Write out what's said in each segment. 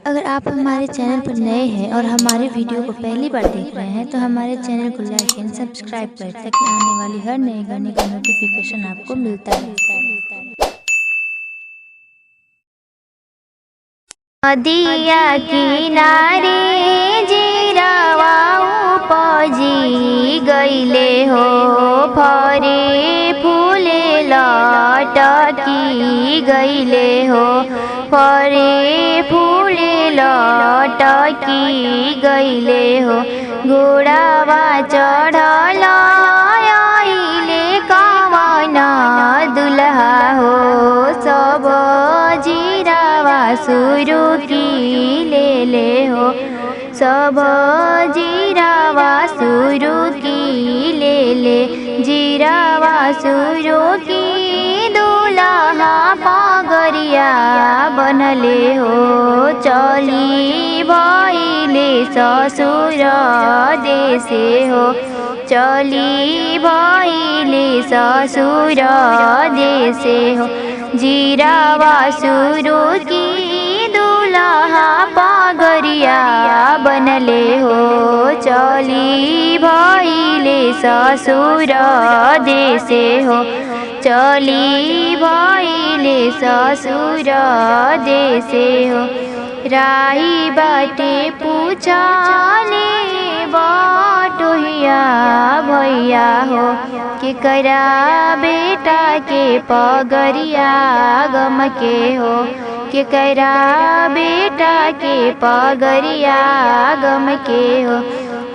अगर आप हमारे चैनल पर नए हैं और हमारे वीडियो को पहली बार देख रहे हैं तो हमारे चैनल को लाइक एंड सब्सक्राइब करें ताकि आने वाली हर नए गाने का नोटिफिकेशन आपको मिलता रहे। नदिया किनारे जीरावा उपजी गईले हो, फरे फूले लटकी गईले हो, फरे फूले लटकी गईले हो। घोड़ावा चढ़ल आइले कवन दुल्हा हो, सब जीरावा सुरु की ले ले हो, सब जीरावा सुरु की ले ले। जीरावा सुरु की दुल्हा पगरिया बनले हो, चली भइले ससुर देशे हो, चली भइले ससुर देशे हो। जीरावा सुरु की दुल्हा पगरिया बनले हो, चली भइले ससुर देशे हो, चली भइले ससुर देशे हो। राही बाटे पूछले बटोहिया भैया हो, केकरा बेटा के पगरिया गम के हो, केकरा बेटा के पगरिया गम के हो।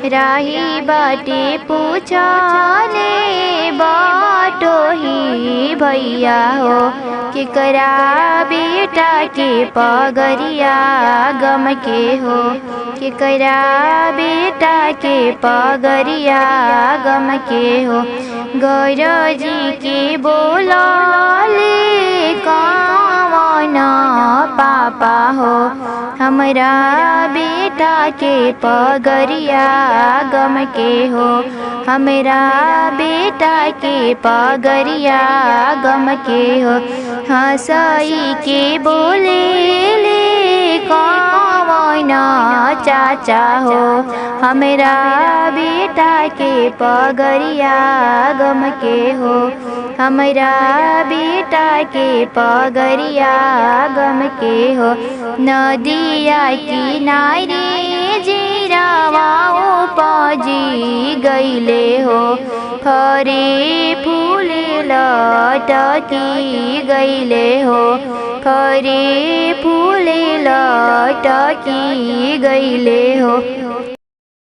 राही बाटे पूछले बटोही भैया हो, केकरा बेटा के पगरिया गम के हो, केकरा बेटा के पगरिया गम के हो। गौरजी के बोलले कवन पापा हो, हमरा बेटा के पगरिया गम के हो, हमरा बेटा के पगरिया गम के हो। हंसई के बोले ले कवन चाचा हो, हमरा बेटा के पगरिया गम के हो, हमरा बेटा के पगरिया गम के हो। नदिया किनारे जीरावा उपजी गईले हो, फरे फूले लटकी गईले हो, फरे फूले लटकी गईले हो।